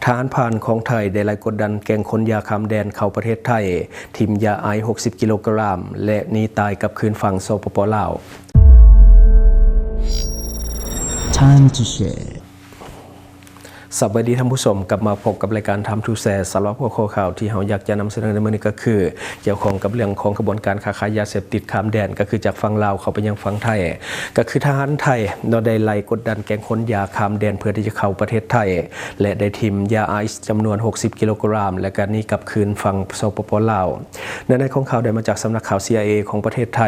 ທະຫານພານຂອງໄທໄດ້ໄລ່ກົດດັນແກ້ງຂົນຢາຂ້າມແດນເຂົ້າປະເທດໄທ, ຖິ້ມຢາໄອສ໌ຫົກສິບກິໂລກຣາມ ແລະ ໜີຕາຍກັບຄືນຝັ່ງ ສປປ ລາວ. Time to share. ສະບາຍດີທ່ານຜູ້ຊົມ, ກັບມາພົບກັບລາຍການ Time to Share. ສຳລັບຫົວຂໍ້ຂ່າວທີ່ເຮົາຢາກຈະນຳສະເໜີໃນມື້ນີ້ກໍຄື ກ່ຽວຂ້ອງກັບເລື່ອງຂອງຂະບວນການຄ້າຂາຍຢາເສບຕິດຂ້າມແດນ, ກໍຄືຈາກຝັ່ງລາວເຂົ້າໄປຍັງຝັ່ງໄທ, ກໍຄືທະຫານໄທເນາະ ໄດ້ໄລ່ກົດດັນແກ້ງຂົນຢາຂ້າມແດນເພື່ອທີ່ຈະເຂົ້າປະເທດໄທ ແລະ ໄດ້ຖິ້ມຢາໄອສ໌ຈຳນວນຫົກສິບກິໂລກຣາມ ແລະ ກໍໜີກັບຄືນຝັ່ງ ສປປ ລາວ. ເນື້ອໃນຂອງຂ່າວໄດ້ມາຈາກສຳນັກຂ່າວ ຊີໄອເອ ຂອງປະເທດໄທ.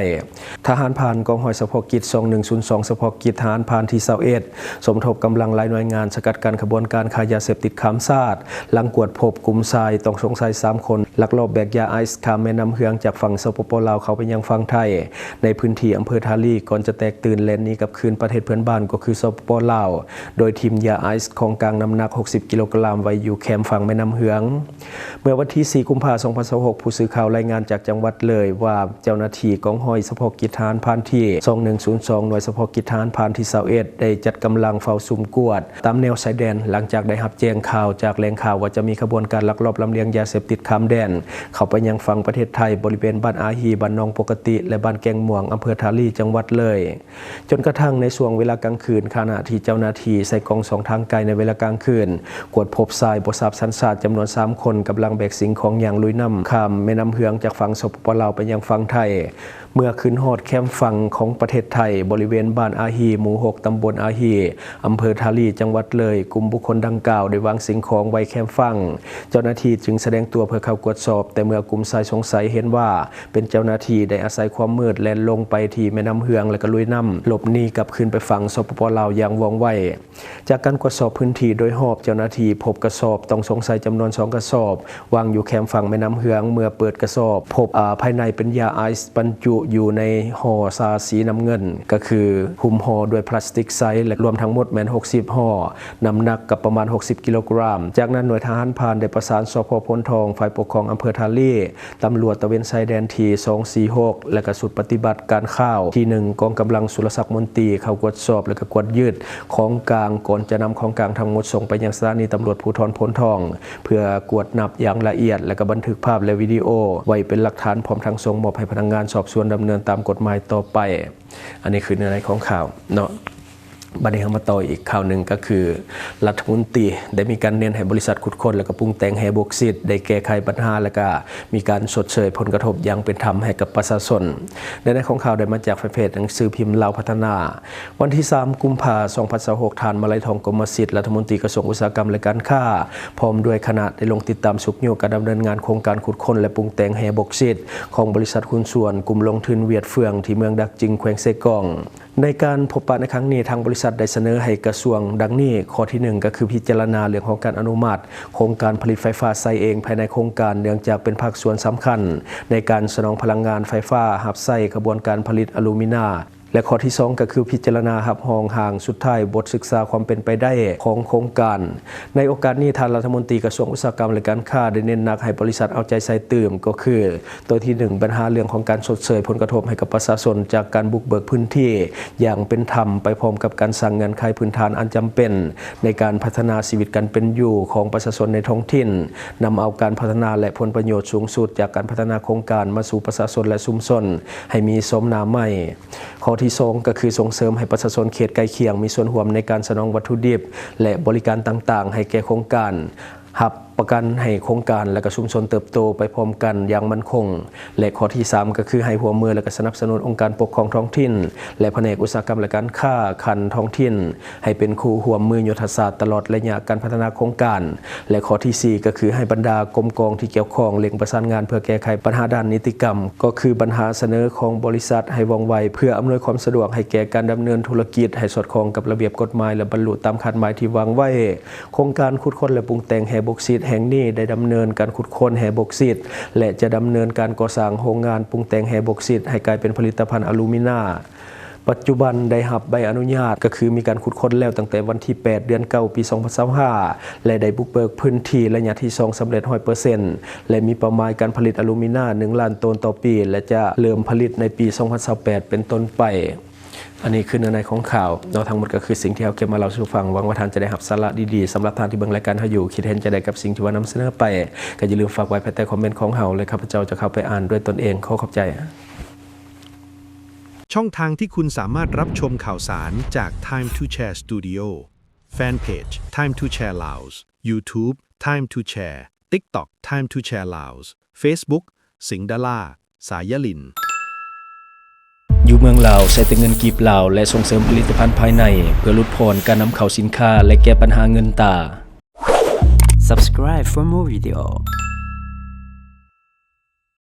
ທະຫານພານກອງຮ້ອຍສະເພາະກິດ ສອງໜຶ່ງສູນສອງ ສະເພາະກິດທະຫານພານທີຊາວເອັດ ສົມທົບກຳລັງຫຼາຍໜ່ວຍງານສະກັດກັ້ນຂະບວນການຄ້າຢາເສບຕິດຂ້າມຊາດ, ຫຼັງກວດພົບກຸ່ມຊາຍຕ້ອງສົງໄສສາມຄົນ ລັກລອບແບກຢາໄອສ໌ຂ້າມແມ່ນ້ຳເຮືອງຈາກຝັ່ງ ສປປ ລາວ ເຂົ້າໄປຍັງຝັ່ງໄທ ໃນພື້ນທີ່ອຳເພີທາລີ ກ່ອນຈະແຕກຕື່ນແລ່ນໜີກັບຄືນປະເທດເພື່ອນບ້ານ ກໍຄື ສປປ ລາວ ໂດຍຖິ້ມຢາໄອສ໌ຂອງກາງນ້ຳໜັກຫົກສິບກິໂລກຣາມ ໄວ້ຢູ່ແຄມຝັ່ງແມ່ນ້ຳເຮືອງ. ເມື່ອວັນທີສີ່ ກຸມພາ ສອງພັນຊາວຫົກ ຜູ້ສື່ຂ່າວລາຍງານຈາກຈັງຫວັດເລີຍວ່າ ເຈົ້າໜ້າທີ່ກອງຮ້ອຍສະເພາະກິດທະຫານພານທີ ສອງໜຶ່ງສູນສອງ ໜ່ວຍສະເພາະກິດທະຫານພານທີຊາວເອັດ ໄດ້ຈັດກຳລັງເຝົ້າຊຸມກວດຕາມແນວຊາຍແດນ ຫຼັງຈາກໄດ້ຮັບແຈ້ງຂ່າວຈາກແຫຼ່ງຂ່າວວ່າຈະມີຂະບວນການລັກລອບລຳລຽງຢາເສບຕິດຂ້າມແດນເຂົ້າໄປຍັງຝັ່ງປະເທດໄທ ບໍລິເວນບ້ານອາຮີ, ບ້ານໜອງປົກກະຕິ ແລະ ບ້ານແກ້ງມ່ວງ, ອຳເພີທາລີ ຈັງຫວັດເລີຍ. ຈົນກະທັ້ງໃນຊ່ວງເວລາກາງຄືນ, ຂະນະທີ່ເຈົ້າໜ້າທີ່ໃສ່ກ້ອງສ່ອງທາງໄກໃນເວລາກາງຄືນ ກວດພົບຊາຍບໍ່ຊາບສັນຊາດຈຳນວນສາມຄົນ ກຳລັງແບກສິ່ງຂອງຢ່າງລຸຍນ້ຳຂ້າມແມ່ນ້ຳເຮືອງຈາກຝັ່ງ ສປປ ລາວ ໄປຍັງຝັ່ງໄທ. ເມື່ອຂຶ້ນຮອດແຄມຝັ່ງຂອງປະເທດໄທ, ບໍລິເວນບ້ານອາຮີ, ໝູ່ຫົກ ຕຳບົນອາຮີ, ອຳເພີທາລີ ຈັງຫວັດເລີຍ, ກຸ່ມບຸກຄົນດັ່ງກ່າວໄດ້ວາງສິ່ງຂອງໄວ້ແຄມຝັ່ງ. ເຈົ້າໜ້າທີ່ຈຶ່ງສະແດງຕົວເພື່ອເຂົ້າກວດສອບ, ແຕ່ເມື່ອກຸ່ມຊາຍສົງໄສເຫັນວ່າ ເປັນເຈົ້າໜ້າທີ່ໄດ້ອາໄສຄວາມມືດແລ່ນລົງໄປທີ່ແມ່ນ້ຳເຮືອງ ແລະ ກໍລຸຍນ້ຳຫຼົບໜີກັບຄືນໄປຝັ່ງ ສປປ ລາວ ຢ່າງວ່ອງໄວ. ຈາກການກວດສອບພື້ນທີ່ໂດຍຮອບ, ເຈົ້າໜ້າທີ່ພົບກະສອບຕ້ອງສົງໄສຈຳນວນສອງກະສອບ ວາງຢູ່ແຄມຝັ່ງແມ່ນ້ຳເຮືອງ. ເມື່ອເປີດກະສອບ, ພົບ, ອາ, ພາຍໃນເປັນຢາໄອສ໌ບັນຈຸຢູ່ໃນຫໍ່ຊາສີນ້ຳເງິນ, ກໍຄືຫຸ້ມຫໍ່ດ້ວຍພລາສຕິກໃສ ແລະ ລວມທັງໝົດແມ່ນຫົກສິບຫໍ່, ນ້ຳໜັກກໍປະມານຫົກສິບກິໂລກຣາມ. ຈາກນັ້ນ, ໜ່ວຍທະຫານພານໄດ້ປະສານ ສພ ໂພນທອງ, ຝ່າຍປົກຄອງອຳເພີທາລີ, ຕຳຫຼວດຕະເວນຊາຍແດນທີສອງສີ່ຫົກ ແລະ ກະຊຸດປະຕິບັດການຂ່າວທີໜຶ່ງ ກອງກຳລັງສຸລະສັກມົນຕີ ເຂົ້າກວດສອບ ແລະ ກະກວດຍຶດຂອງກາງ ກ່ອນຈະນຳຂອງກາງທັງໝົດສົ່ງໄປຍັງສະຖານີຕຳຫຼວດພູທອນໂພນທອງ ເພື່ອກວດນັບຢ່າງລະອຽດ ແລະ ກະບັນທຶກພາບ ແລະ ວິດີໂອໄວ້ເປັນຫຼັກຖານ ພ້ອມທັງສົ່ງມອບໃຫ້ພະນັກງານສອບສວນດຳເນີນຕາມກົດໝາຍຕໍ່ໄປ. ອັນນີ້ຄືເນື້ອໃນຂອງຂ່າວເນາະ. ບັດນີ້ເຮົາມາຕໍ່ອີກຂ່າວໜຶ່ງ ກໍຄືລັດຖະມົນຕີໄດ້ມີການເນັ້ນໃຫ້ບໍລິສັດຂຸດຄົ້ນ ແລະ ກະປຸງແຕ່ງແຮ່ບອກຊິດໄດ້ແກ້ໄຂບັນຫາ ແລະ ກະມີການຊົດເຊີຍຜົນກະທົບຢ່າງເປັນທຳໃຫ້ກັບປະຊາຊົນ. ເນື້ອໃນຂອງຂ່າວໄດ້ມາຈາກແຟນເພຈໜັງສືພິມລາວພັດທະນາ. ວັນທີສາມ ກຸມພາ ສອງພັນຊາວຫົກ ທ່ານ ມາໄລ ທອງກົມມະສິດ ລັດຖະມົນຕີກະຊວງອຸດສາຫະກຳ ແລະ ການຄ້າ ພ້ອມດ້ວຍຄະນະໄດ້ລົງຕິດຕາມຊຸກຍູ້ການດຳເນີນງານໂຄງການຂຸດຄົ້ນ ແລະ ປຸງແຕ່ງແຮ່ບອກຊິດຂອງບໍລິສັດຫຸ້ນສ່ວນກຸ່ມລົງທຶນຫວຽດເຟືອງ ທີ່ເມືອງດາກຈິງ ແຂວງເຊກອງ. ໃນການພົບປະໃນຄັ້ງນີ້, ທາງບໍລິສັດໄດ້ສະເໜີໃຫ້ກະຊວງດັ່ງນີ້, ຂໍ້ທີໜຶ່ງ ກໍຄືພິຈາລະນາເລື່ອງຂອງການອະນຸມັດໂຄງການຜະລິດໄຟຟ້າໃຊ້ເອງພາຍໃນໂຄງການ, ເນື່ອງຈາກເປັນພາກສ່ວນສຳຄັນໃນການສະໜອງພະລັງງານໄຟຟ້າຮັບໃຊ້ຂະບວນການຜະລິດອາລູມິນາ ແລະ ຂໍ້ທີສອງ ກໍຄືພິຈາລະນາຮັບຮອງຮ່າງສຸດທ້າຍບົດສຶກສາຄວາມເປັນໄປໄດ້ຂອງໂຄງການ. ໃນໂອກາດນີ້, ທ່ານລັດຖະມົນຕີກະຊວງອຸດສາຫະກຳ ແລະ ການຄ້າ ໄດ້ເນັ້ນໜັກໃຫ້ບໍລິສັດເອົາໃຈໃສ່ຕື່ມ, ກໍຄື ໂຕທີໜຶ່ງ ບັນຫາເລື່ອງຂອງການຊົດເຊີຍຜົນກະທົບໃຫ້ກັບປະຊາຊົນຈາກການບຸກເບີກພື້ນທີ່ຢ່າງເປັນທຳ ໄປພ້ອມກັບການສ້າງເງື່ອນໄຂພື້ນຖານອັນຈຳເປັນໃນການພັດທະນາຊີວິດການເປັນຢູ່ຂອງປະຊາຊົນໃນທ້ອງຖິ່ນ, ນຳເອົາການພັດທະນາ ແລະ ຜົນປະໂຫຍດສູງສຸດຈາກການພັດທະນາໂຄງການມາສູ່ປະຊາຊົນ ແລະ ຊຸມຊົນໃຫ້ມີໂສມໜ້າໃໝ່. ຂໍ້ທີສອງ ກໍຄືສົ່ງເສີມໃຫ້ປະຊາຊົນເຂດໃກ້ຄຽງມີສ່ວນຮ່ວມໃນການສະໜອງວັດຖຸດິບ ແລະ ບໍລິການຕ່າງໆໃຫ້ແກ່ໂຄງການ. ຮັບປະກັນໃຫ້ໂຄງການ ແລະ ກະຊຸມຊົນເຕີບໂຕໄປພ້ອມກັນຢ່າງໝັ້ນຄົງ ແລະ ຂໍ້ທີສາມ ກໍຄືໃຫ້ຮ່ວມມື ແລະ ກະສະໜັບສະໜູນອົງການປົກຄອງທ້ອງຖິ່ນ ແລະ ພະແນກອຸດສາຫະກຳ ແລະ ການຄ້າຂັ້ນທ້ອງຖິ່ນ ໃຫ້ເປັນຄູ່ຮ່ວມມືຍຸດທະສາດຕະຫຼອດໄລຍະການພັດທະນາໂຄງການ ແລະ ຂໍ້ທີສີ່ ກໍຄືໃຫ້ບັນດາກົມກອງທີ່ກ່ຽວຂ້ອງເລັ່ງປະສານງານເພື່ອແກ້ໄຂບັນຫາດ້ານນິຕິກຳ ກໍຄືບັນຫາສະເໜີຂອງບໍລິສັດໃຫ້ວ່ອງໄວ ເພື່ອອຳນວຍຄວາມສະດວກໃຫ້ແກ່ການດຳເນີນທຸລະກິດໃຫ້ສອດຄ່ອງກັບລະບຽບກົດໝາຍ ແລະ ບັນລຸຕາມຄາດໝາຍທີ່ວາງໄວ້. ໂຄງການຂຸດຄົ້ນ ແລະ ປຸງແຕ່ງແຮ່ບອກຊິດແຫ່ງນີ້ໄດ້ດຳເນີນການຂຸດຄົ້ນແຮ່ບອກຊິດ ແລະ ຈະດຳເນີນການກໍ່ສ້າງໂຮງງານປຸງແຕ່ງແຮ່ບອກຊິດໃຫ້ກາຍເປັນຜະລິດຕະພັນອາລູມິນາ. ປັດຈຸບັນໄດ້ຮັບໃບອະນຸຍາດ ກໍຄືມີການຂຸດຄົ້ນແລ້ວຕັ້ງແຕ່ວັນທີແປດ ເດືອນເກົ້າ ປີສອງພັນຊາວຫ້າ ແລະ ໄດ້ບຸກເບີກພື້ນທີ່ໄລຍະທີສອງສຳເລັດຮ້ອຍເປີເຊັນ ແລະ ມີເປົ້າໝາຍການຜະລິດອາລູມິນາໜຶ່ງລ້ານໂຕນຕໍ່ປີ ແລະ ຈະເລີ່ມຜະລິດໃນປີສອງພັນຊາວແປດເປັນຕົ້ນໄປ. ອັນນີ້ຄືເນື້ອໃນຂອງຂ່າວເນາະ, ທັງໝົດກໍຄືສິ່ງທີ່ເຮົາເກັບມາເລົ່າສູ່ຟັງ. ຫວັງວ່າທ່ານຈະໄດ້ຮັບສາລະດີໆ. ສຳລັບທ່ານທີ່ເບິ່ງລາຍການເຮົາຢູ່, ຄິດເຫັນຈັ່ງໃດກັບສິ່ງທີ່ວ່ານຳສະເໜີໄປ? ກໍຢ່າລືມຝາກໄວ້ພາຍໃຕ້ຄອມເມັນຂອງເຮົາ ແລະ ຂ້າພະເຈົ້າຈະເຂົ້າໄປອ່ານດ້ວຍຕົນເອງ. ຂໍຂອບໃຈ. ช่องทางที่คุณสามารถรับชมข่าวสารจาก Time to Share Studio แฟนเพจ Time to Share Laos YouTube Time to Share TikTok Time to Share Laos Facebook สิงห์ดารา สายยลิน ຢູ່ເມືອງລາວ ໃຊ້ແຕ່ເງິນກີບລາວ ແລະ ສົ່ງເສີມຜະລິດຕະພັນພາຍໃນ ເພື່ອຫຼຸດຜ່ອນການນຳເຂົ້າສິນຄ້າ ແລະ ແກ້ບັນຫາເງິນຕາ. Subscribe for more video.